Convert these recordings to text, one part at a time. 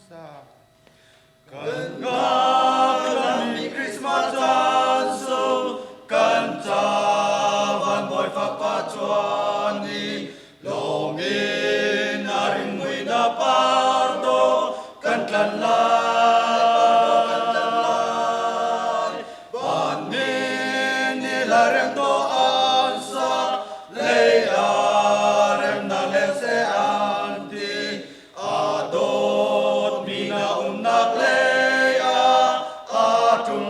sa. Kan ngakhlami Christmas caan sung kan ca van bawi fapa chuan i lawm in a ringmui na par do kan tlan lai. Van min ni la rem do an sa lei a rem na le se an ti. Aa dawtmi na umnak lei ah aa ṭum.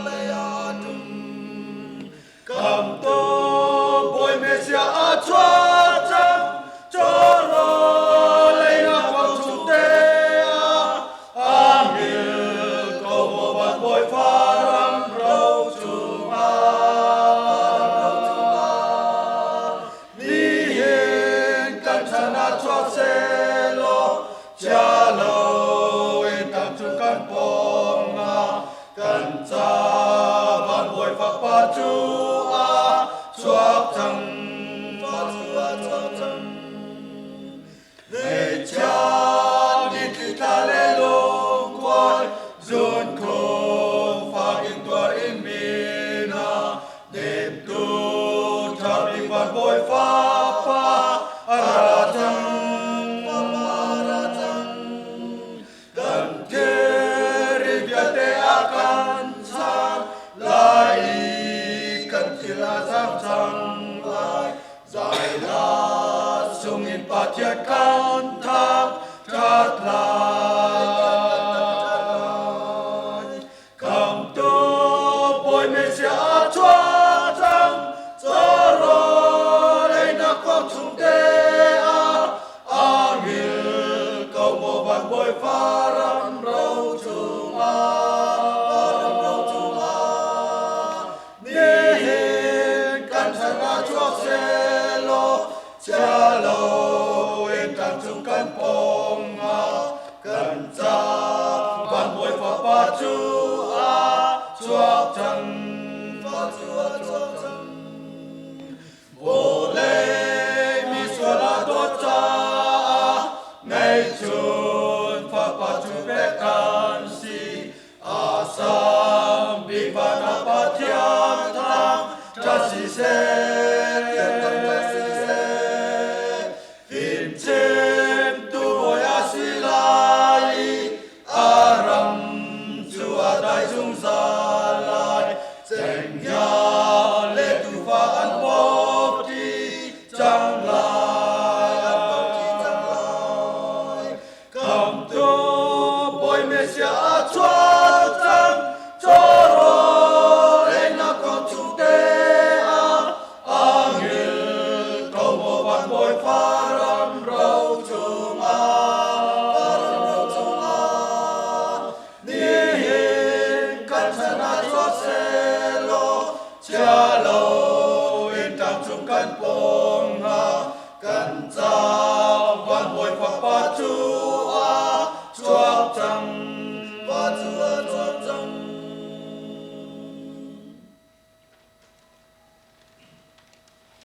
Lei ah ṭum. Khamhtu Bawi Messiah a chuak cang, Cawrawl einak kuang chung te ah aa hngilh ko maw van Bawipa ram ro chungah. Nihin kan chan ah chuak sehlaw chia loin kan cu kan pawng ah kan ca van bawi fapa cu a chuak cang. Chuak cang. Ngeihchia nitli tla le lungkuai zunkhun fak in tuar in mi hna hnemtu ṭha bik van bawi fapa a ra cang. Ra cang. Kan thilri vialte a kan chan lai i kan thil a zang cang lai. Zailah sungin Pathian kan thang ṭhat lai. Khamhtu Bawi Messiah a chuak cang, cawrawl einak kuang chung te ah aa hngilh ko maw van Bawipa ram ro chungah. Nihin kan chan ah chuak sehlaw chia loin kan cung kan pawng ah kan ca van bawi fapa cu